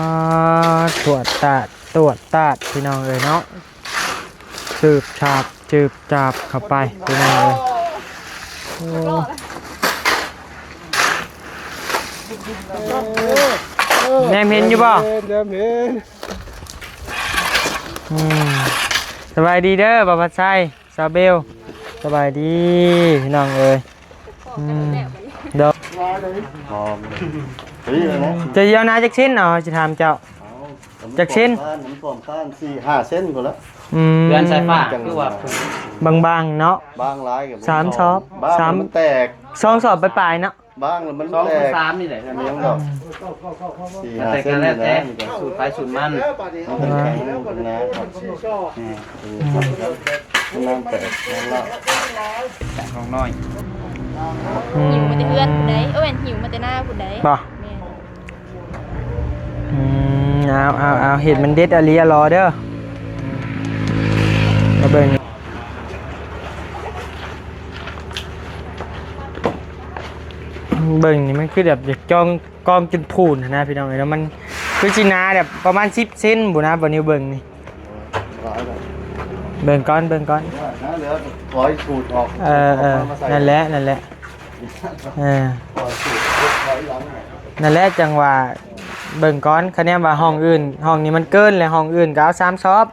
ອາ ຕວດຕາດ ຕວດຕາດ ພີ່ນ້ອງເອີຍເນາະ ຊືບຊາບ ຊືບຊາບເຂົ້າໄປ ພີ່ນ້ອງເອີຍ. ໂອ້ ແນມເຫັນຢູ່ບໍ່? ແນມເຫັນ ແນມເຫັນ. ອືມ ສະບາຍດີເດີ ບ່າວພັດໄຊ ສາວເບວ ສະບາຍດີພີ່ນ້ອງເອີຍ. ອືມ ໂດຍ ເຈົ້າຊິເອົານາຈັກເຊັນເນາະ ຊິຖາມເຈົ້າ ຈັກເຊັນ? ມັນຖ້ວມຄານ ສີ່ຫ້າເຊັນພຸ້ນລະ. ອືມ ເຮືອນສາຍຟ້າຄືວ່າບາງໆເນາະ ບາງຫຼາຍກໍ ສາມຊອບ ບາງ ສາມ ມັນແຕກ ສອງຊອບປາຍໆເນາະ. ບາງລະມັນແຕກ ສອງຄືສາມນີ້ແຫຼະ ຍັງດອກ ສີ່ຫ້າເຊັນນີ້ແຫຼະ ສູດໃຜສູດມັນ ມັນເປັນແຂງນະ ອືມ ມັນນ້ຳແຕກ ນ້ຳລາດ ຂອງນ້ອຍ ອືມ ຫິວມາແຕ່ເຮືອນພຸ້ນໃດ ໂອ້ຍ ຫິວມາແຕ່ນາພຸ້ນໃດ ບໍ່? ແມ່ນ ອືມ ເອົາ ເອົາ ເອົາ ເຫັດມັນເດັດອະຫຼີອະຫຼໍເດີ ມາເບິ່ງ ເບິ່ງນີ້ມັນຄືແບບຢາກຈອງ ກອງຈົນພູນຫັ້ນນະພີ່ນ້ອງເອີຍເນາະ ມັນຄືຊິໜາແບບປະມານສິບເຊັນພຸ້ນນະ ບ່າວນິວເບິ່ງນີ້ ເບິ່ງກ່ອນ ເບິ່ງກ່ອນ ເອີ ເອີ ນັ້ນແຫຼະ ນັ້ນແຫຼະ ເອີ ນັ້ນແຫຼະ ຈັ່ງວ່າເບິ່ງກ່ອນ ຄະແນນວ່າຫ້ອງອື່ນ ຫ້ອງນີ້ມັນເກີນ ແລະຫ້ອງອື່ນກໍເອົາສາມຊອບ.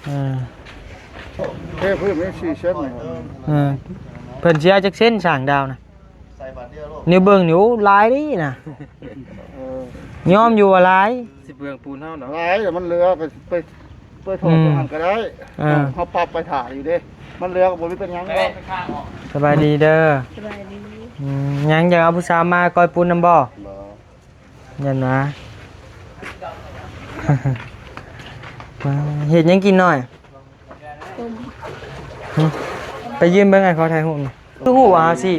ເອີ ເອີ ເພິ່ນຊິເອົາຈັກເຊັນ ຊ່າງດາວນະ? ໃສ່ບາດດຽວໂລດ ນີ້ເບິ່ງນີ້ ໂອ້ ຫຼາຍເດ້ນະ ເອີ ຍອມຢູ່ວ່າຫຼາຍ ຊິເປືອງປູນເຮົາເນາະ ຫຼາຍແລ້ວມັນເຫຼືອ ໄປ ໄປ ໄປຖອກ ອືມ ຕົງຫັ້ນກໍໄດ້ ເອີ ເຮົາປັບໄປຖ້າຢູ່ເດ້ ມັນເຫຼືອກໍບໍ່ມີເປັນຫຍັງດອກ. ສະບາຍດີເດີ ສະບາຍດີ ອືມ ຍັງຢາກເອົາຜູ້ສາວມາກ່ອຍປູນນຳບໍ່? ບໍ່ ຢ້ານວ່າ ເຮັດຫຍັງກິນນ້ອຍ? ຕົ້ມ ຫຶ ໄປຢືນເບິ່ງ ອ້າຍຂໍຖ່າຍຮູບໜ່ອຍ ຄືຮູ້ວ່າເຮົາຊິ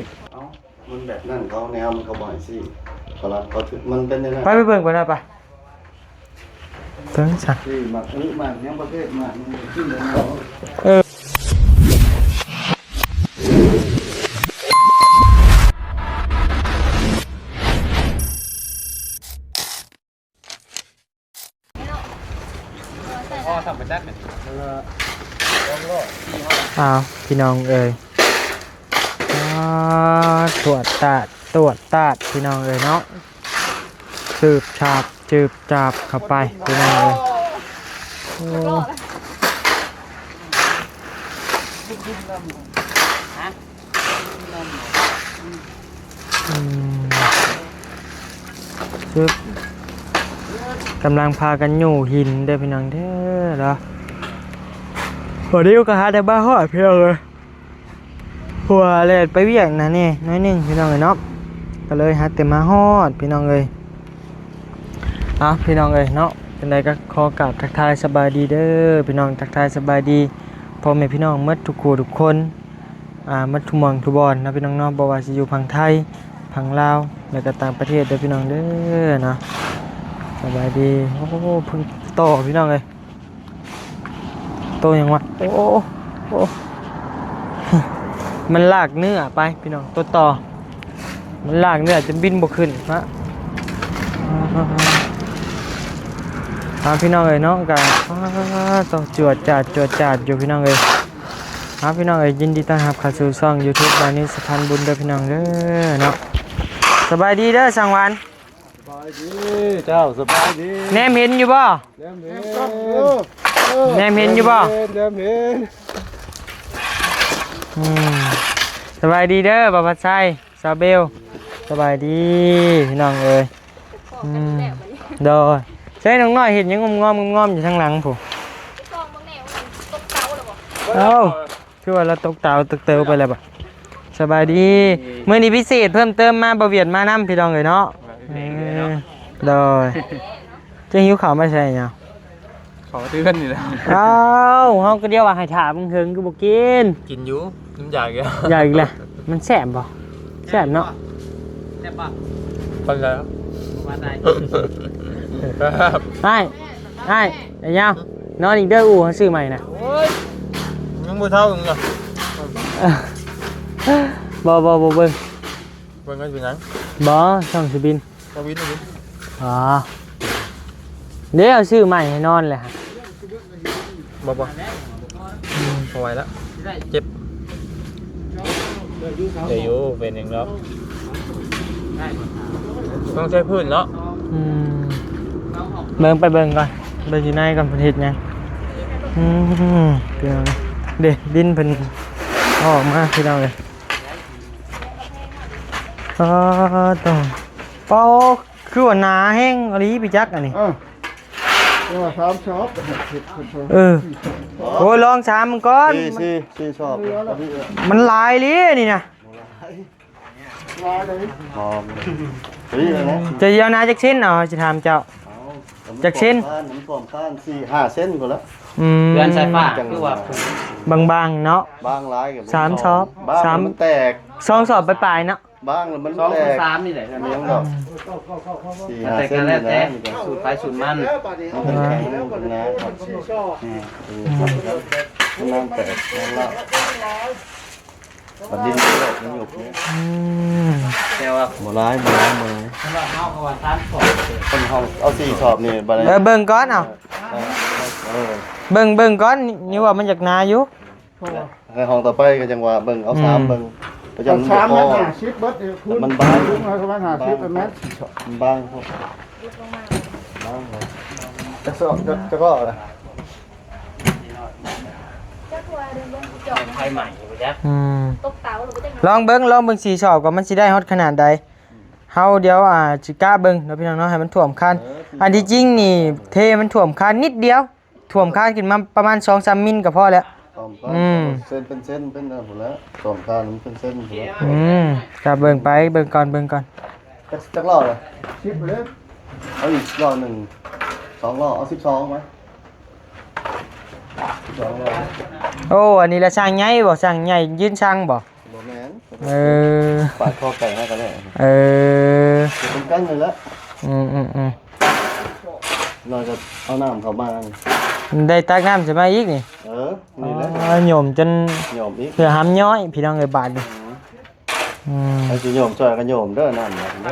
ມັນແບບນັ້ນ ເຂົາແນວມັນກໍບໍ່ໃຫ້ຊີ້ ເຂົາລັດ ເຂົາ ມັນເປັນຈັ່ງນັ້ນ ໄປ ໄປເບິ່ງກ່ອນນະ ໄປ ເບິ່ງຊະ ຊີ້ ໝາກອຶໝາກຫຍັງປະເພດໝາກມັນກິນໄດ້ເນາະ ເອີ. ອ້າວ ພີ່ນ້ອງເອີຍ ອາ ຕວດຕາດ ຕວດຕາດ ພີ່ນ້ອງເອີຍເນາະ ຊືບຊາບ ຊືບຊາບເຂົ້າໄປ ພີ່ນ້ອງເອີຍ ໂອ້ ອືມ ຊຶບ ກຳລັງພາກັນຍູ້ຫີນເດີພີ່ນ້ອງເດີເນາະ ພໍດີກໍຫາໄດ້ມາຮອດພີ່ນ້ອງເອີຍ ເພາະວ່າແລ່ນໄປວຽກນະແດ່ໜ້ອຍໜຶ່ງພີ່ນ້ອງເອີຍເນາະ ກໍເລີຍຫາແຕ່ມາຮອດພີ່ນ້ອງເອີຍ. ເອົາ ພີ່ນ້ອງເອີຍເນາະ ຈັ່ງໃດກໍຂໍກາບທັກທາຍສະບາຍດີເດີພີ່ນ້ອງ ທັກທາຍສະບາຍດີພໍ່ແມ່ພີ່ນ້ອງໝົດທຸກຄູ່ທຸກຄົນ ອ່າ ໝົດທຸກໝ່ອງທຸກບ່ອນເນາະພີ່ນ້ອງເນາະ ບໍ່ວ່າຊິຢູ່ຝັ່ງໄທ ຝັ່ງລາວ ແລະກໍຕ່າງປະເທດເດີພີ່ນ້ອງເດີເນາະ ສະບາຍດີ. ໂອ້ ເພິ່ງຕໍ່ພີ່ນ້ອງເອີຍ ໂຕຫຍັງວະ ໂອ້ ໂອ້ ມັນລາກເນື້ອໄປພີ່ນ້ອງ ໂຕຕໍ່ ມັນລາກເນື້ອຈົນບິນບໍ່ຂຶ້ນນະ ອ່າ ພີ່ນ້ອງເອີຍເນາະ ກະ ອ່າ ຕ້ອງຈວດຈາດ ຈວດຈາດຢູ່ພີ່ນ້ອງເອີຍ. ເອົາ ພີ່ນ້ອງເອີຍ ຍິນດີຕ້ອນຮັບເຂົ້າສູ່ຊ່ອງຢູທູບ ບາຍນິວສະພານບຸນເດີພີ່ນ້ອງເດີເນາະ ສະບາຍດີເດີ ຊ່າງຫວານ ສະບາຍດີເຈົ້າ ສະບາຍດີ ແນມເຫັນຢູ່ບໍ່? ແນມເຫັນ ແນມເຫັນຢູ່ບໍ່? ແນມເຫັນ ອືມ ສະບາຍດີເດີ ບ່າວພັດໄຊ ສາວເບວ ສະບາຍດີພີ່ນ້ອງເອີຍ ອືມ ໂດຍ ໃຊ້ນ້ອງນ້ອຍເຮັດຫຍັງງອມໆ ງອມໆ ຢູ່ທາງຫຼັງພຸ້ນ ເອົ້າ ຄືວ່າລາວຕົກຕາວຕົກເຕີວໄປແລ້ວບາດ ສະບາຍດີ ມື້ນີ້ພິເສດເພີ່ມເຕີມມາ ບ່າວຫວຽດມານຳ ພີ່ນ້ອງເອີຍເນາະ ເອີ ໂດຍ ເຈົ້າຫິວເຂົ້າມາໃສ່ຫຍັງ? ເຂົ້າເຮືອນນີ້ແຫຼະ ເອົ້າ ເຮົາກໍດຽວວ່າໃຫ້ຖ້າເຖິງໆ ຄືບໍ່ກິນ ກິນຢູ່ ມັນຢາກຢູ່ ຢາກອີກແລ້ວ ມັນແຊບບໍ່? ແຊບເນາະ ແຊບບໍ່? ປານໃດ? ອ້າຍ ອ້າຍ ໄອ້ຍາວ ນອນອີກເດີ ອູ່ເຮົາຊື້ໃໝ່ນະ ໂອ້ຍ ຍັງບໍ່ເຊົາຢູ່ເນາະ ບໍ່ ບໍ່ ບໍ່ເບິ່ງ ເບິ່ງກໍຊິເປັນຫຍັງ? ບໍ່ ຊ່ອງຊິບິນ ບໍ່ບິນ ບໍ່ບິນ ອໍ ເດ້ ເອົາຊື້ໃໝ່ໃຫ້ນອນແຫຼະ. ບໍ່ ບໍ່ ອືມ ບໍ່ໄຫວແລ້ວ ເຈັບ. ໄດ້ຢູ່ ເປັນຫຍັງດອກ ຕ້ອງໃຊ້ພື້ນເນາະ. ອືມ ເບິ່ງໄປເບິ່ງກ່ອນ ເບິ່ງຢູ່ໃນກ່ອນ ເພິ່ນເຮັດຫຍັງ. ອືມ ເດ້ ດິນເພິ່ນອອກມາ ພີ່ນ້ອງເອີຍ. ອໍ ໂຕ ປາໂອ ຄືວ່າໜາແຮງອີ່ຫຼີ ໄປຈັກອັນນີ້. ເອີ ເອີ ສາມຊອບ ເອີ ໂອ້ຍ ລອງສາມມັນກ່ອນ. ສີ່ ສີ່ ສີ່ຊອບ ມັນຫຼາຍອີ່ຫຼີອັນນີ້ນະ. ຫຼາຍເລີຍ ຫອມ ເອີ ເຈົ້າຊິເອົາໜາຈັກເຊັນ? ເອົາ ຊິຖາມເຈົ້າ ເອົາ ຈັກເຊັນ? ມັນກວ້າງປານສີ່ຫ້າເຊັນພຸ້ນລະ. ອືມ ເຮືອນສາຍຟ້າຄືວ່າບາງໆເນາະ ບາງຫຼາຍກໍ ສາມຊອບ ບາງ ສາມ ມັນແຕກ ສອງຊອບປາຍໆເນາະ. ບາງແລ້ວມັນແຕກ ສອງ ສາມນີ້ແຫຼະ ມັນຍັງດອກ ສີ່ຫ້າເຊັນນີ້ນະ ສູດໃຜສູດມັນ ມັນເປັນແຂງ ມັນເປັນໜາ ມັນແຕກ ມັນລະ ບັດດິນມັນໂຍກ ມັນໂຍກນີ້. ອືມ ແຕ່ວ່າບໍ່ຫຼາຍ ບໍ່ຫຼາຍ ບໍ່ຫຼາຍ ເພາະວ່າເຮົາກໍວ່າສາມຊອບ ເພິ່ນເຮົາເອົາສີ່ຊອບນີ້ ບັດນີ້ ເອີ ເບິ່ງກ່ອນ ເອົາ ເອີ ເອີ ເບິ່ງ ເບິ່ງກ່ອນ ນີ້ວ່າມັນຢາກໜາຢູ່. ໃນຫ້ອງຕໍ່ໄປກໍຈັ່ງວ່າເບິ່ງເອົາ ອືມ ສາມເບິ່ງ ປະຈຳ ເອົາສາມແມັດຫ້າສິບເບິດນີ້ ມັນບາງ ປະມານຫ້າສິບແມັດ ມັນບາງໂພດ ບາງໂພດ ຈັກຊອກ ຈັກ ຈັກລໍ້ລະ ໄຟໃໝ່ຢູ່ຈັກ ອືມ ລອງເບິ່ງ ລອງເບິ່ງສີ່ຊອບກ່ອນ ມັນຊິໄດ້ຮອດຂະໜາດໃດ. ເຮົາດຽວ ອ່າ ຊິກະເບິ່ງເນາະ ພີ່ນ້ອງເນາະ ໃຫ້ມັນຖ້ວມຄານ. ເອີ ອັນທີ່ຈິງນີ້ເທມັນຖ້ວມຄານນິດດຽວ ຖ້ວມຄານຂຶ້ນມາປະມານສອງສາມມິນກໍພໍແລ້ວ. ຖ້ວມຄານ ອືມ ເສັ້ນເປັນເສັ້ນ ເປັນອັນນັ້ນພຸ້ນແຫຼະ ຖ້ວມຄານມັນເປັນເສັ້ນພຸ້ນແຫຼະ. ອືມ ກໍເບິ່ງໄປ ເບິ່ງກ່ອນ ເບິ່ງກ່ອນ. ຈັກ ຈັກລໍ້ລະ ສິບເລີຍ ເອົາອີກລໍ້ໜຶ່ງ ສອງລໍ້ ເອົາສິບສອງໄວ້ ສິບສອງລໍ້. ໂອ້ ອັນນີ້ລະຊ່າງໃຫຍ່ບໍ່? ຊ່າງໃຫຍ່ຢືນຊ່າງບໍ່? ບໍ່ແມ່ນ ເອີ ປາດຄໍໄກ່ໃຫ້ກໍໄດ້ ເອີ ເປັນກັນນີ້ແຫຼະ. ອືມໆໆ ໜ້ອຍກໍເອົານ້ຳເຂົ້າມາ ໄດ້ຕັກນ້ຳໃສ່ມາອີກນີ້. ເອີ ນີ້ແຫຼະ ອໍ ໂຍມຈົນ ໂຍມອີກ ເພື່ອຫ້າມຍ້ອຍ ພີ່ນ້ອງເອີຍ ບາດນີ້. ອືມ ອືມ ໃຜຊິໂຍມຊ່ອຍກໍໂຍມເດີ ນ້ຳເດີ ອືມ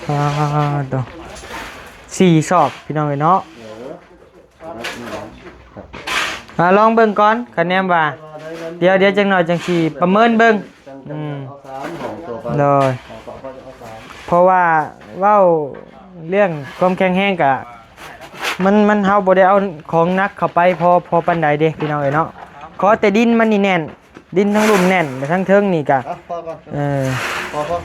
ອ່າ ໂຕ ສີ່ຊອບ ພີ່ນ້ອງເອີຍເນາະ. ອ່າ ລອງເບິ່ງກ່ອນ ຄະແນນວ່າ ດຽວ ດຽວຈັກໜ້ອຍຈັ່ງຊິປະເມີນເບິ່ງ. ອືມ ໂດຍ ເພາະວ່າເວົ້າເລື່ອງຄວາມແຂງແຮງກະ ມັນ ມັນ ເຮົາບໍ່ໄດ້ເອົາຂອງໜັກເຂົ້າໄປພໍ ພໍປານໃດເດ້ ພີ່ນ້ອງເອີຍເນາະ. ຂໍແຕ່ດິນມັນນີ້ແໜ້ນ ດິນທັງລຸ່ມແໜ້ນ ແລະ ທັງເທິງນີ້ກະ ເອີ ພໍ ພໍ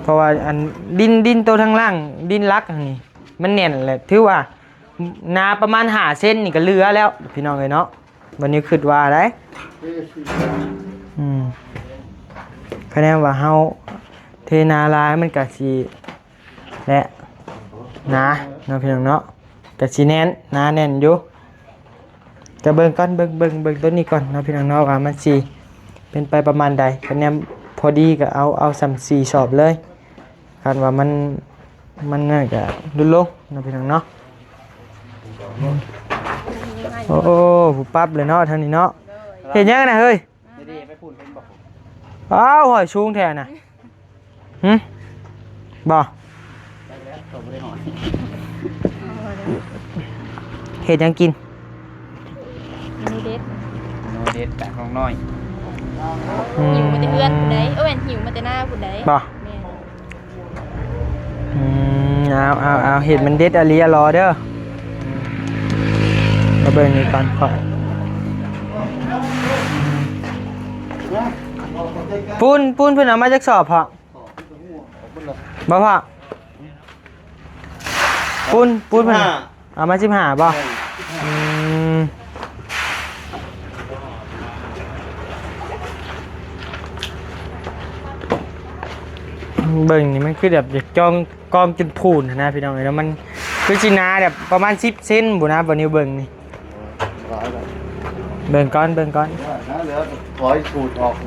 ເພາະວ່າອັນດິນ ດິນໂຕທາງລ່າງ ດິນຫຼັກຫັ້ນນີ້ ມັນແໜ້ນແຫຼະ ຖືວ່າໜາປະມານຫ້າເຊັນນີ້ກໍເຫຼືອແລ້ວ ພີ່ນ້ອງເອີຍເນາະ. ບັດນີ້ຄິດວ່າໄດ໋ ອືມ ຄະແນນວ່າເຮົາເທໜາຫຼາຍມັນກະຊິ ແລະ ໜາເນາະ ພີ່ນ້ອງເນາະ ກະຊິແໜ້ນ ໜາແໜ້ນຢູ່. ກະເບິ່ງກ່ອນ ເບິ່ງ ເບິ່ງ ເບິ່ງໂຕນີ້ກ່ອນເນາະ ພີ່ນ້ອງເນາະ ວ່າມັນຊິເປັນໄປປະມານໃດ. ຄະແນນພໍດີກະເອົາ ເອົາສ່ຳສີ່ຊອບເລີຍ. ຄັນວ່າມັນ ມັນນັ້ນກະຫຼຸດລົງເນາະ ພີ່ນ້ອງເນາະ. ໂອ້ ຜູ້ປັບເລີຍເນາະ ທາງນີ້ເນາະ. ເຮັດຫຍັງນະເຮີ້ຍ? ດີໆ ໄປພຸ້ນເຫັນບໍ່? ອ້າວ ຫ້ອຍສູງແທ້ນະ. ຫຶ? ບໍ່? ຈັກແລ້ວ ໂຕບໍ່ໄດ້ຫອຍ. ເຮັດຫຍັງກິນ? ເມນູເດັດ ເມນູເດັດຈາກນ້ອງນ້ອຍ. ອືມ ຫິວມາແຕ່ເຮືອນພຸ້ນໃດ໋ ໂອ້ຍ ຫິວມາແຕ່ນາພຸ້ນໃດ໋. ບໍ່? ແມ່ນ. ອືມ ເອົາ ເອົາ ເອົາ ເຮັດມັນເດັດອະຫຼີອະຫຼໍເດີ. ມາເບິ່ງນີ້ກ່ອນຂ້ອຍ ປູນ ປູນເພິ່ນເອົາມາຈັກສອບເພາະ? ບໍ່ພະ? ປູນ ປູນເພິ່ນ ເອົາມາສິບຫ້າບໍ່? ອືມ ເບິ່ງນີ້ມັນຄືແບບຢາກຈອງ ກອງຈົນພູນຫັ້ນນະ ພີ່ນ້ອງເອີຍເນາະ. ມັນຄືຊິໜາແບບປະມານສິບເຊັນພຸ້ນນະ ບໍ່ນິວເບິ່ງນີ້. ເບິ່ງກ່ອນ ເບິ່ງກ່ອນ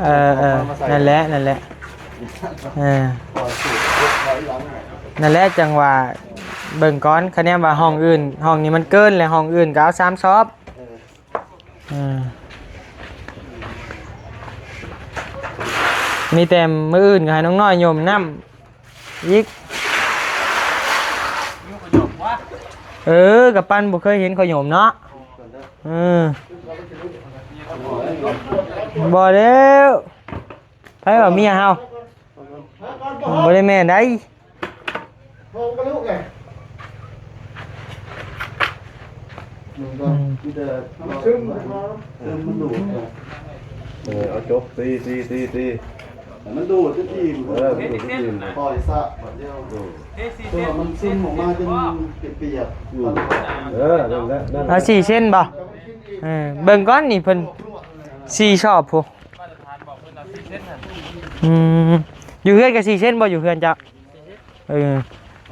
ເອີ ເອີ ນັ້ນແຫຼະ ນັ້ນແຫຼະ ເອີ ນັ້ນແຫຼະ ຈັ່ງວ່າເບິ່ງກ່ອນ. ຄະແນນວ່າຫ້ອງອື່ນ ຫ້ອງນີ້ມັນເກີນ ແລະ ຫ້ອງອື່ນກໍເອົາສາມຊອບ. ເອີ ມີແຕ່ມື້ອື່ນກໍໃຫ້ນ້ອງນ້ອຍຍົມນ້ຳອີກ. ເອີ ກະປັ້ນບໍ່ເຄີຍເຫັນຂ້ອຍຍົມເນາະ. ເອີ ບໍ່ແລ້ວ ໃຜວ່າເມຍເຮົາ? ບໍ່ໄດ້ແມ່ນໃດ. ອືມ ເອີ ເອົາຈົບ ຕີ ຕີ ຕີ ຕີ ໃຫ້ມັນດູດຈະອີ່ມ ເອີ ມັນດູດຈະອີ່ມ ປ່ອຍຊະບາດດຽວ ອືມ ແຕ່ວ່າມັນຊຶມອອກມາຈົນປຽກໆ ອືມ ເອີ ນັ້ນແຫຼະ ນັ້ນແຫຼະ ເອົາສີ່ເຊັນບໍ່? ເອີ ເບິ່ງກ່ອນນີ້ ເພິ່ນສີ່ຊອບພຸ້ນ. ອືມ ຢູ່ເຮືອນກໍສີ່ເຊັນບໍ່? ຢູ່ເຮືອນເຈົ້າ ເອີ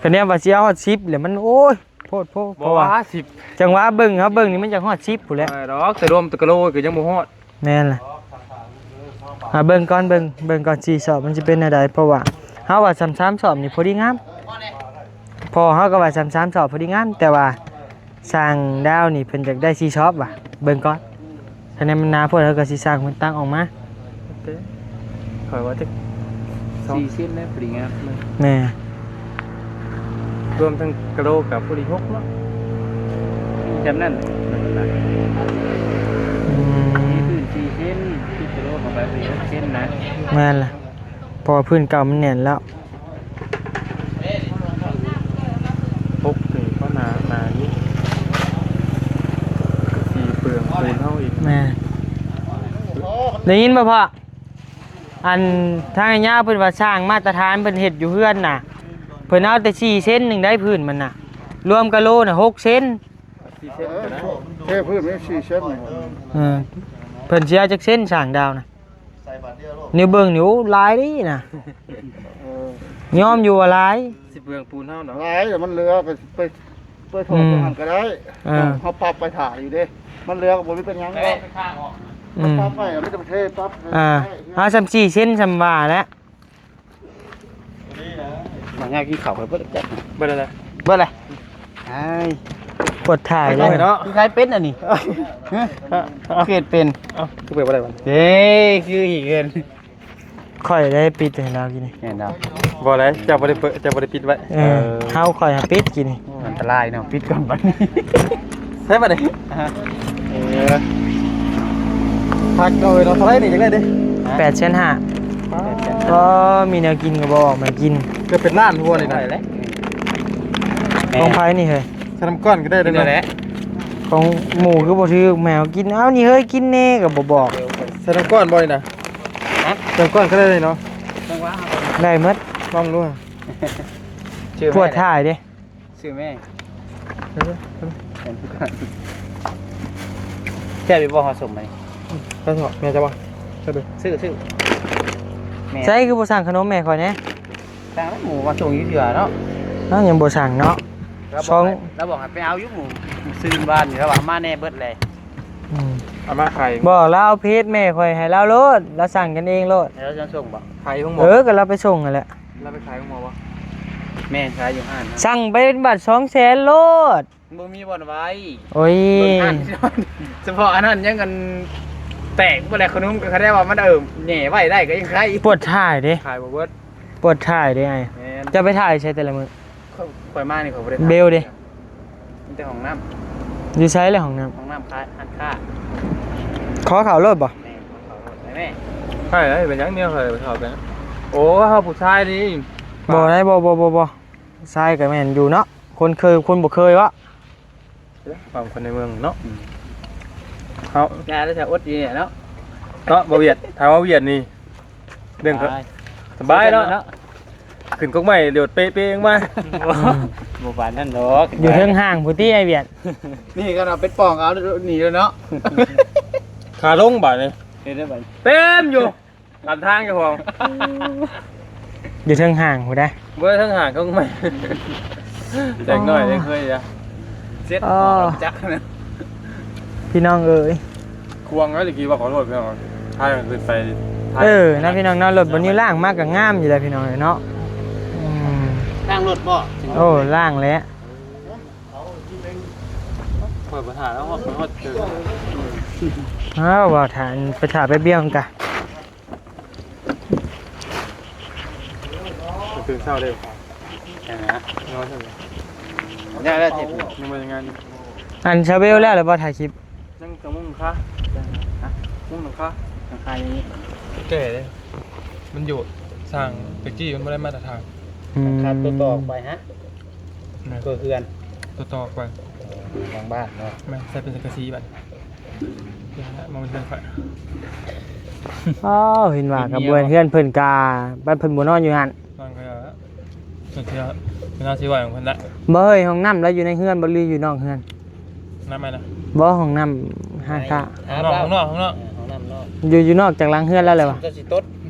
ຄະແນນວ່າຊິເອົາຮອດສິບແລ້ວ ມັນ ໂອ້ຍ ໂພດໂພ ເພາະວ່າ ບໍ່ວ່າສິບ ຈັງຫວະເບິ່ງ ເຮົາເບິ່ງນີ້ມັນຢາກຮອດສິບພຸ້ນແຫຼະ. ເອີ ດອກ ແຕ່ລວມແຕ່ກະໂລກໍຍັງບໍ່ຮອດ. ແມ່ນລະ ອ່າ ເບິ່ງກ່ອນ ເບິ່ງ ເບິ່ງກ່ອນ ສີ່ຊອບມັນຊິເປັນແນວໃດ ເພາະວ່າເຮົາວ່າສາມ ສາມຊອບນີ້ພໍດີງາມ ພໍ່ເຮົາກໍວ່າສາມ ສາມຊອບພໍດີງາມ ແຕ່ວ່າ ຊ່າງດາວນີ້ເພິ່ນຢາກໄດ້ສີ່ຊອບວ່າ ເບິ່ງກ່ອນ ຄະແນນມັນໜາໂພດ ເຮົາກໍຊິສ້າງເພິ່ນຕັ້ງອອກມາ. ຂ້ອຍວ່າຈັກ ສີ່ເຊັນແລ້ວ ພໍດີງາມ. ແມ່ນ ລວມທັງກະໂລກໍພໍດີຫົກເນາະ ແບບນັ້ນ. ອືມ ມີພື້ນສີ່ເຊັນ ຕິດກະໂລເຂົ້າໄປພໍດີຫົກເຊັນນະ. ແມ່ນລະ ເພາະວ່າພື້ນເກົ່າມັນແໜ້ນແລ້ວ. ຫົກນີ້ກໍໜາ ໜາຢູ່ ທີ່ເປືອງພື້ນເຮົາອີກ. ແມ່ນ ໄດ້ຍິນບໍ່ພໍ່? ອັນທາງອາຍາເພິ່ນວ່າສ້າງມາດຕະຖານເພິ່ນເຮັດຢູ່ເຮືອນນະ ເພິ່ນເອົາແຕ່ສີ່ເຊັນໜຶ່ງໄດ້ພື້ນມັນນະ ລວມກະໂລນະຫົກເຊັນ. ສີ່ເຊັນກໍໄດ້ ເທພື້ນໄວ້ສີ່ເຊັນນີ້. ເອີ ເພິ່ນຊິເອົາຈັກເຊັນຊ່າງດາວນະ? ນີ້ເບິ່ງນີ້ ໂອ້ ຫຼາຍເດ້ນະ. ເອີ ຍອມຢູ່ວ່າຫຼາຍ ຊິເປືອງປູນເຮົາເນາະ. ຫຼາຍ ແລ້ວມັນເຫຼືອກໍໄປ ໄປຖອກ ອືມ ຕົງນັ້ນກໍໄດ້. ເອີ ເຮົາປັບໄປຖ້າຢູ່ເດ້ ມັນເຫຼືອກໍບໍ່ມີເປັນຫຍັງດອກ. ອືມ ປັບໄປ ມັນຈະເທປັບ. ອ່າ ເອົາສ່ຳສີ່ເຊັນສ່ຳວ່າແຫຼະ. ມາຫາກິນເຂົ້າໄປເບິດແລ້ວ ເບິດແລ້ວ ເບິດແລ້ວ. ອ້າຍ ປວດຖ່າຍເລີຍເນາະ. ຄືໃຄເປັນອັນນີ້ ຮະ ເກດເປັນ. ເອົ້າ ຄືເປັນບໍ່ໄດ້ບັດ ເດ້ ຄືອີກເກີນ. ຂ້ອຍໄດ້ປິດໃຫ້ລາວກິນນີ້. ແມ່ນເນາະ ບໍ່ໄດ້ ເຈົ້າບໍ່ໄດ້ເປີດ ເຈົ້າບໍ່ໄດ້ປິດໄວ້. ເອີ ເອີ ເຮົາ ຂ້ອຍຫາປິດກິນນີ້. ໂອ້ ອັນຕະລາຍເນາະ ປິດກ່ອນບັດນີ້. ໃຊ້ບັດນີ້. ອ່າຮະ ເອີ ພັກເອົາເນາະ. ເທົ່າໃດນີ້ ຢາກໄດ້ເດ້? ແປດແສນຫ້າ. ກໍມີແນວກິນກໍບໍ່ອອກມາກິນ ເກືອບເປັນລ້ານຫົວານີ້ນະ. ຂອງໃຜນີ້ເຮີ້ຍ? ໃສ່ນ້ຳກ້ອນກໍໄດ້ເດ້. ຂອງໝູຄືບໍ່ຖືກ ແມວກິນ. ເອົານີ້ເຮີ້ຍ ກິນແນ່ກໍບໍ່ບອກ. ໃສ່ນ້ຳກ້ອນບໍ່ນີ້ນະ? ຮະ? ໃສ່ນ້ຳກ້ອນກໍໄດ້ເນາະ. ໄດ້ໝົດ ລອງດູ. ປວດຖ່າຍເດ້. ຊື້ແມ່ ແຊບຢູ່ບໍ່ ເຮົາສົ້ມໄປ? ແຊບເນາະ ແມ່ເຈົ້າບໍ່? ຊື້ ຊື້ ແມ່ ໃສຄືບໍ່ສັ່ງຂະໜົມແມ່ຂ້ອຍແດ່? ສັ່ງແລ້ວ ໝູມາສົ່ງຢູ່ເທື່ອເນາະ. ເອົ້າ ຍັງບໍ່ສັ່ງເນາະ. ລາວບອກໃຫ້ ລາວບອກໃຫ້ໄປເອົາຢູ່ໝູ ຊື້ບ້ານນີ້ ລາວວ່າມາແດ່ເບິດແລ້ວ. ອືມ ເອົາມາຂາຍ. ບໍ່ ລາວເອົາເພຈແມ່ຂ້ອຍໃຫ້ລາວໂລດ ລາວສັ່ງກັນເອງໂລດ. ແລ້ວຈະສົ່ງບໍ່? ຂາຍຢູ່ໂຮງໝໍ. ເອີ ກໍລາວໄປສົ່ງຫັ້ນແຫຼະ. ລາວໄປຂາຍໂຮງໝໍບໍ່? ແມ່ນ ຂາຍຢູ່ຮ້ານນະ. ສັ່ງໄປເປັນບາດສອງແສນໂລດ. ບໍ່ມີບ່ອນໄວ້. ໂອ້ຍ ສະເພາະອັນນັ້ນຍັງອັນແຕກບໍ່ແລ້ວ ຂະໜົມກໍຄະແນນວ່າມັນ ເອີ ແຫຍ່ໄວ້ໄດ້ກໍຍັງໄຄ. ປວດຖ່າຍເດ້. ຂາຍບໍ່ເບິດ. ປວດຖ່າຍເດ້ອ້າຍ. ແມ່ນ. ເຈົ້າໄປຖ່າຍໃສແຕ່ລະມື້? ຂ້ອຍ ຂ້ອຍມານີ້ຂ້ອຍບໍ່ໄດ້ຖ່າຍ. ເບວເດ້. ມີແຕ່ຫ້ອງນ້ຳ. ຢູ່ໃສລະຫ້ອງນ້ຳ? ຫ້ອງນ້ຳຄ້າ ຮ້ານຄ້າ. ຂໍເຂົ້າໂລດບໍ່? ແມ່ນ ຂໍເຂົ້າໂລດ. ໄປແມ່. ໃຊ່ ເປັນຫຍັງເມຍຂ້ອຍໄປເຂົ້າໄປ? ໂອ້ ເຮົາຜູ້ຊາຍນີ້. ບໍ່ໄດ້ ບໍ່ ບໍ່ ບໍ່ ບໍ່. ຊາຍກໍແມ່ນຢູ່ເນາະ ຄົນເຄີຍ ຄົນບໍ່ເຄີຍວະ. ເອີ ຄວາມຄົນໃນເມືອງເນາະ. ອືມ ເຮົາ ຢ່າໄດ້ ຈະອົດຢູ່ນີ້ເນາະ ເນາະ ບໍ່ວຽດ. ຖ້າວ່າວຽດນີ້ ເລື່ອງ ສະບາຍເນາະ ຂຶ້ນກົກໄມ້ໂດດເປໆອອກມາ. ບໍ່ປານນັ້ນດອກ. ຢູ່ເທິງຫ້າງພຸ້ນຕິອ້າຍວຽດ. ນີ້ກໍເອົາເປັດປ່ອງເອົາໜີແລ້ວເນາະ. ຂາລົງບາດນີ້ ເຫັນແລ້ວບາດ ເຕັມຢູ່. ຕາມທາງເຈົ້າຂອງ ຢູ່ເທິງຫ້າງພຸ້ນໄດ໋. ບໍ່ເທິງຫ້າງ ເທິງໄມ້ ແຈກໜ້ອຍໄດ້ເຄີຍ. ເຈັດ ຈັກນະ ພີ່ນ້ອງເອີຍ. ຄວງແລ້ວຕະກີ້ວ່າ ຂໍໂທດພີ່ນ້ອງ ພາກັນຂຶ້ນໄປ. ເອີ ນະພີ່ນ້ອງເນາະ ລົດບໍ່ນິວລ້າງມາກໍງາມຢູ່ແຫຼະພີ່ນ້ອງເອີຍເນາະ. ອືມ ລ້າງລົດບໍ່? ໂອ້ ລ້າງແຫຼະ. ຂ້ອຍບໍ່ຖ້າແລ້ວ ຮອດ ຮອດເຈີ. ອ້າວ ວ່າຖ້າ ໄປຖ້າແປັບດຽວກະ. ຕື່ນເຊົ້າໄດ້ບໍ່? ນອນຊັ້ນບໍ່? ຍັງໄດ້ທິດ ຍັງບໍ່ໄດ້ງານຢູ່. ອັນຊາເວລແລ້ວ ແລ້ວບໍ່ຖ່າຍຄລິບ? ຍັງ ສອງໂມງຄາ ຮະ? ໂມງຄາ ຫຼັງຄານີ້ ແກ່ເດ້ ມັນຢູ່ ສ້າງແຕ່ກີ້ມັນບໍ່ໄດ້ມາດຕະຖານ. ອືມ ຄັບຕົວຕໍ່ອອກໄປຮະ ແມ່ນ ຕົວເຮືອນ ຕົວຕໍ່ອອກໄປ ເອີ ຫຼັງບ້ານເນາະ ແມ່ນ ໃສ່ເປັນສັງກະສີບັດ ເອີ ມັນເປັນໄຟ. ອ້າວ ເຫັນວ່າກັບເຮືອນ ເຮືອນເພິ່ນກະ ບັດເພິ່ນບໍ່ນອນຢູ່ຫັ້ນ ນອນກໍ ເວລາ ເວລາຊິໄຫວຂອງເພິ່ນລະ. ບໍ່ເຮີ້ຍ ຫ້ອງນ້ຳລະຢູ່ໃນເຮືອນບໍ່ ຫຼືຢູ່ນອກເຮືອນ? ນ້ຳໃໝ່ນະ ບໍ່ ຫ້ອງນ້ຳຮ້ານຄ້າ ຂ້າງນອກ ຂ້າງນອກ ຂ້າງນອກ ເອີ ຫ້ອງນ້ຳນອກ ຢູ່ ຢູ່ນອກຈາກຫຼັງເຮືອນລະແຫຼະຫວາ ເຈົ້າຊິຕົດ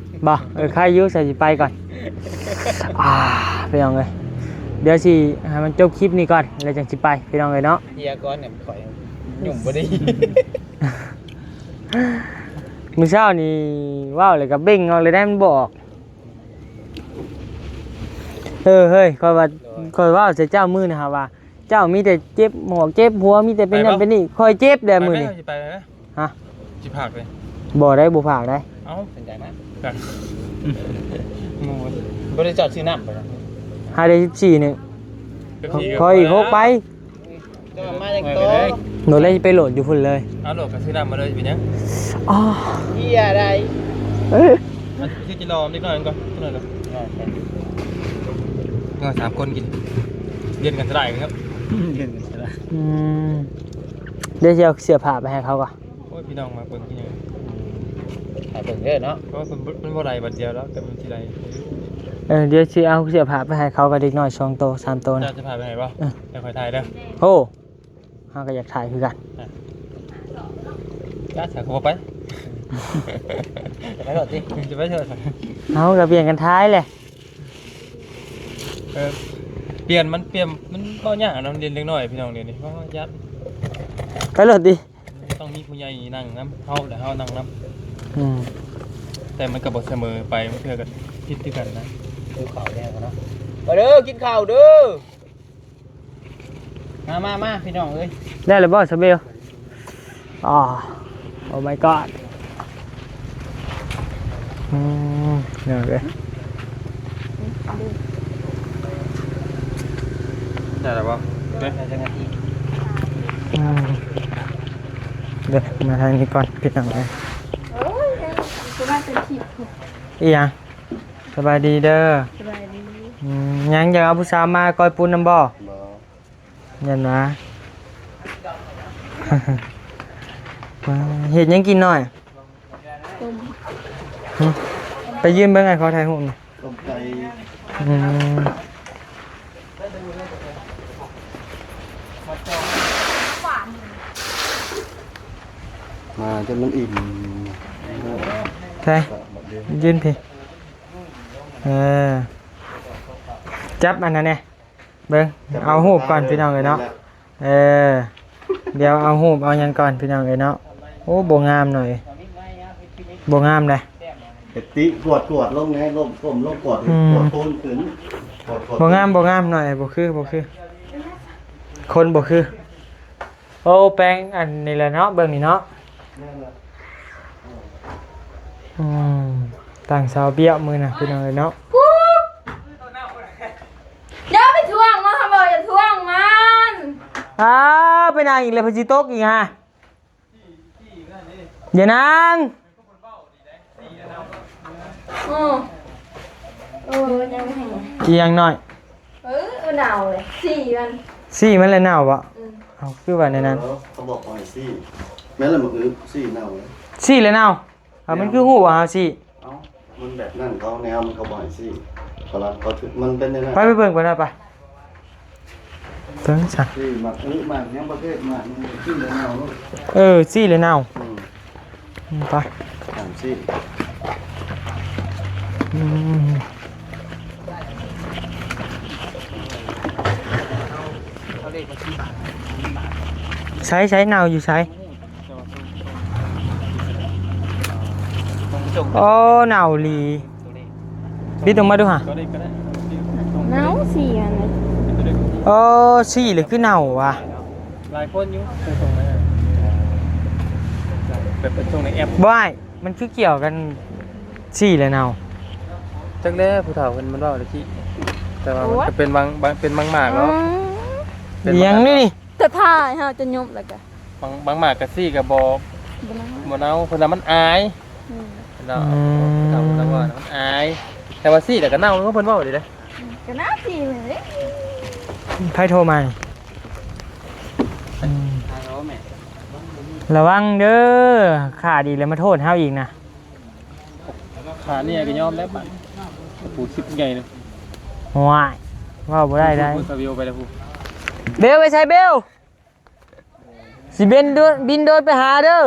ບໍ່ ເອີ ໃຄຢູ່ ໃສ່ຊິໄປກ່ອນ. ອ່າ ພີ່ນ້ອງເອີຍ ດຽວຊິໃຫ້ມັນຈົບຄລິບນີ້ກ່ອນ ແລ້ວຈັ່ງຊິໄປ ພີ່ນ້ອງເອີຍເນາະ. ເຮຍກ່ອນ ຂ້ອຍຫຍຸ້ມບໍ່ໄດ້. ມື້ເຊົ້ານີ້ເວົ້າແລ້ວກໍເບັ່ງອອກເລີຍໄດ໋ ມັນບໍ່ອອກ. ເອີ ເຮີ້ຍ ຂ້ອຍວ່າ ຂ້ອຍເວົ້າໃສ່ເຈົ້າມື້ນະຫາວ່າ ເຈົ້າມີແຕ່ເຈັບຫົວເຈັບຫົວ ມີແຕ່ເປັນນັ້ນເປັນນີ້ ຂ້ອຍເຈັບແດ່ມື້ນີ້. ໄປໄປ ຊິໄປໄປໄປ ຮະ ຊິພາກເລີຍ ບໍ່ໄດ້ ບໍ່ພາກໄດ້. ເອົ້າ ສົນໃຈມາ ບໍ່ໄດ້ຈອດຊື້ນ້ຳໄປ ຫາໄດ້ສິບສີ່ໜຶ່ງ ຂໍອີກຫົກໃບ. ຈະມາຍັງໂຕ ໂດນເລີຍ ຊິໄປໂຫຼດຢູ່ພຸ້ນເລີຍ. ເອົາໂຫຼດກໍຊື້ນ້ຳມາເລີຍ ເປັນຫຍັງ? ອໍ ເຫຍໄດ໋ ເອີ ຊິກິນລອມເລັກນ້ອຍກ່ອນ ເລັກນ້ອຍກ່ອນ ເຮົາສາມຄົນກິນ ລຽນກັນສະຫຼາຍເນາະ ລຽນກັນສະຫຼາຍ. ອືມ ດຽວຊິເອົາເສື້ອຜ້າໄປໃຫ້ເຂົາກ່ອນ. ໂອ້ຍ ພີ່ນ້ອງມາເບິ່ງຄືຫຍັງ ອືມ ຖ້າເບິ່ງເດີເນາະ ເພາະວ່າເພິ່ນ ເພິ່ນບໍ່ໄດ້ບາດດຽວແລ້ວ ແຕ່ມັນຊິໄດ້. ເອີ ດຽວຊິເອົາເສື້ອຜ້າໄປໃຫ້ເຂົາກັບເດັກນ້ອຍສອງໂຕ ສາມໂຕນະ. ເຈົ້າເສື້ອຜ້າໄປໃຫ້ບໍ່? ເອີ ດຽວຂ້ອຍຖ່າຍເດີ. ໂອ້ ເຮົາກໍຢາກຖ່າຍຄືກັນ. ອ່ະ ຈ້າ ສາ ກໍບໍ່ໄປ ຈະໄປໂລດຕິ ຈະໄປໂລດ. ເຮົາກໍປ່ຽນກັນຖ່າຍແຫຼະ. ເອີ ປ່ຽນ ມັນປ່ຽນ ມັນເວົ້າຍາກນຳເດັກນ້ອຍ ພີ່ນ້ອງ ດຽວນີ້ ເພາະວ່າຢ້ານ ໄປໂລດຕິ ຕ້ອງມີຜູ້ໃຫຍ່ນັ່ງນຳເຮົາ ແລະເຮົານັ່ງນຳ. ອືມ ແຕ່ມັນກໍບໍ່ສະເໝີໄປ ບາງເທື່ອກໍຜິດຄືກັນນະ. ຫິວເຂົ້າແລ້ວເນາະ ມາເດີ ກິນເຂົ້າເດີ. ມາ ມາ ມາ ພີ່ນ້ອງເອີຍ ໄດ້ແລ້ວບໍ່ ສະເບວ? ອໍ Oh my god. ອືມ ເອີ ໄດ້ແລ້ວບໍ່? ໄດ້ຈັກນາທີ? ອືມ ເດີ ມາທາງນີ້ກ່ອນ ພີ່ນ້ອງເອີຍ. ໂອ້ຍ ຄືວ່າເປັນຄລິບ ອີຫຍັງ? ສະບາຍດີເດີ. ສະບາຍດີ. ອືມ ຍັງຢາກເອົາຜູ້ສາວມາກ້ອຍປູນນຳບໍ່? ບໍ່ ຢ້ານວ່າ ເຮັດຫຍັງກິນນ້ອຍ? ຕົ້ມ ຫຶ ໄປຢືນເບິ່ງ ອ້າຍຂໍຖ່າຍຮູບໜ່ອຍ. ຕົ້ມໄກ່. ອືມ ມາຈົນມັນອີ່ມ. ໃສ່ ຢືນພີ້ ເອີ ຈັບອັນນັ້ນແດ່. ເບິ່ງ ເອົາຮູບກ່ອນພີ່ນ້ອງເອີຍເນາະ. ເອີ ດຽວເອົາຮູບເອົາຫຍັງກ່ອນພີ່ນ້ອງເອີຍເນາະ. ໂອ້ ບໍ່ງາມໜ້ອຍ ບໍ່ງາມເດ້. ເຮັດຕິ ກວດ ກວດລົງແດ່ ລົ້ມ ກົ້ມລົງກວດ ອືມ ກວດໂຕນຂຶ້ນ ກວດ ກວດ ບໍ່ງາມ ບໍ່ງາມໜ້ອຍ ບໍ່ຄື ບໍ່ຄື ຄົນບໍ່ຄື. ໂອ້ ແປງອັນນີ້ແຫຼະເນາະ ເບິ່ງນີ້ເນາະ. ອືມ ຕັ້ງເສົາບ້ຽວມື້ນະ ພີ່ນ້ອງເອີຍເນາະ. ຢ່າໄປທວງມັນ ເຮົາບອກຢ່າທວງມັນ. ອ້າວ ໄປນັ່ງອີກແລ້ວ ເພິ່ນຊິຕົກອີກຫາ. ຢ່ານັ່ງ. ອືມ ເອີ ຍັງບໍ່ແຫ້ງ ອີຫຍັງນ້ອຍ? ເອີ ເອີ ເນົ່າເລີຍ ສີມັນ ສີມັນແຫຼະເນົ່າບໍ? ອືມ ເອົາ ຄືວ່າແນວນັ້ນ. ເອີ ເຂົາບອກວ່າໃຫ້ສີ ແມ່ນລະ ໝາກອຶສີເນົ່າເລີຍ. ສີແລ້ວເນົ່າ? ເອົາ ມັນຄືຮູ້ວ່າເຮົາສີ? ເອົ້າ ມັນແບບນັ້ນ ເຂົາແນວມັນກໍບໍ່ໃຫ້ສີ ເຂົາລະ ເຂົາ ມັນເປັນແນວນັ້ນ. ໄປ ໄປເບິ່ງກ່ອນນະ ໄປ. ເບິ່ງຊະ ຊິໝາກອຶໝາກຫຍັງປະເພດໝາກຫຍັງ ຊິລະເນົ່າໂລດ. ເອີ ຊິລະເນົ່າ. ອືມ ອືມ ໄປ ຕາມຊິ. ອືມ ໃສ ໃສ ເນົ່າຢູ່ໃສ? ໂອ້ ເນົ່າອີ່ຫຼີ. ບິດອອກມາດູຫາ. ເນົ່າ ສີມັນນະ. ໂອ້ ສີແລ້ວຄືເນົ່າຫວາ. ຫຼາຍຄົນຢູ່ ສົ່ງໃນ ແບບເປັນສົ່ງໃນແອັບ. ບໍ່ ອ້າຍ ມັນຄືກ່ຽວກັນ ສີແລ້ວເນົ່າ? ຈັກແລ້ວ ຜູ້ເຖົ້າເພິ່ນ ມັນເວົ້າແລ້ວ ຂີ້ ແຕ່ວ່າມັນ ໂອ້ຍ ກໍເປັນບາງ ບາງ ເປັນບາງໝາກເນາະ ອືມ ເປັນ ອີ່ຫຍັງນີ້ນີ້ ຈະຖ່າຍ ເຮົາຈະຍົບແລ້ວກໍ ບາງ ບາງໝາກກໍຊີ້ກໍບໍ່ ບໍ່ເອົາ ບໍ່ເອົາ ເພິ່ນວ່າມັນອາຍ ອືມ ເນາະ ອືມ ເພິ່ນວ່າມັນອາຍ ແຕ່ວ່າຊີ້ແລ້ວກໍເນົ່າ ເພິ່ນເວົ້າດີເດ້ ອືມ ກໍໜ້າສີເລີຍ ໃຜໂທມານີ້ ອືມ ລະວັງເດີ ຂາດອີກແລ້ວມາໂທດເຮົາອີກນະ ຂາດນີ້ກໍຍອມແລ້ວບັດ ຜູ້ຊິບໃຫຍ່ນະ ໂອ້ຍ ເວົ້າບໍ່ໄດ້ໃດ ເບິ່ງສະວິວໄປແລ້ວຜູ້ ເບວໄປໃສເບວ ຊິບິນໂດ ບິນໂດຣນໄປຫາເດີ ອ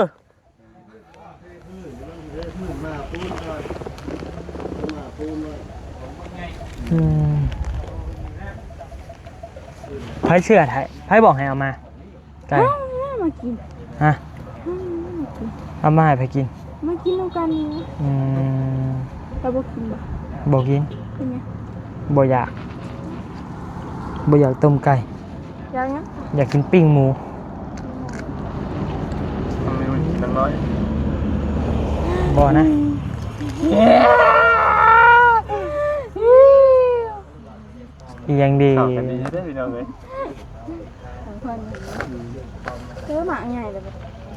ືມ ໃຜເຊື່ອໃຫ້ ໃຜບອກໃຫ້ເອົາມາ ໄກ່ ເອົາມາກິນ ຮະ ເອົາມາກິນ ເອົາມາໃຫ້ໃຜກິນ ມາກິນນຳກັນນີ້ ອືມ ເຈົ້າບໍ່ກິນບໍ່ ບໍ່ກິນ ເປັນຫຍັງ ບໍ່ຢາກ ບໍ່ຢາກຕົ້ມໄກ່ ຢາກຫຍັງ ຢາກກິນປີ້ງໝູ ບໍ່ນະ ອືມ ອີ່ຫຍັງດີ ເຂົ້າກັນດີເດ້ພີ່ນ້ອງເອີຍ ຂອງເພິ່ນ ເອີ ໝາກໃຫຍ່ເລີຍ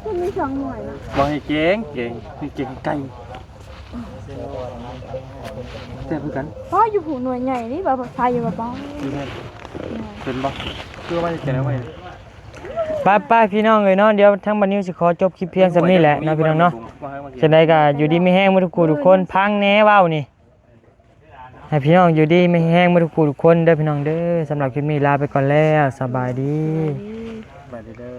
ເພິ່ນມີສອງໜ່ວຍເນາະ ບໍ່ໃຫ້ເກງ ເກງ ໃຫ້ເກງໄກ່ ແຊບຄືກັນ ພໍຢູ່ຜູ້ໜ່ວຍໃຫຍ່ນີ້ ບໍ່ໃສ່ຢູ່ບໍ່ ຢູ່ແມ່ນ ເຫັນບໍ່ ຄືວ່າມັນຈະໄດ້ໄວ້ ໄປໆ ພີ່ນ້ອງເອີຍເນາະ ດຽວທາງບານິວຊິຂໍຈົບຄລິບພຽງສ່ຳນີ້ແຫຼະເນາະ ພີ່ນ້ອງເນາະ ຈັ່ງໃດກໍຢູ່ດີມີແຮງໝົດທຸກຜູ້ທຸກຄົນ ພັງແດ່ເວົ້ານີ້ ໃຫ້ພີ່ນ້ອງຢູ່ດີມີແຮງໝົດທຸກຜູ້ທຸກຄົນເດີພີ່ນ້ອງເດີ ສຳລັບຄລິບນີ້ລາໄປກ່ອນແລ້ວ ສະບາຍດີ ສະບາຍດີເດີ.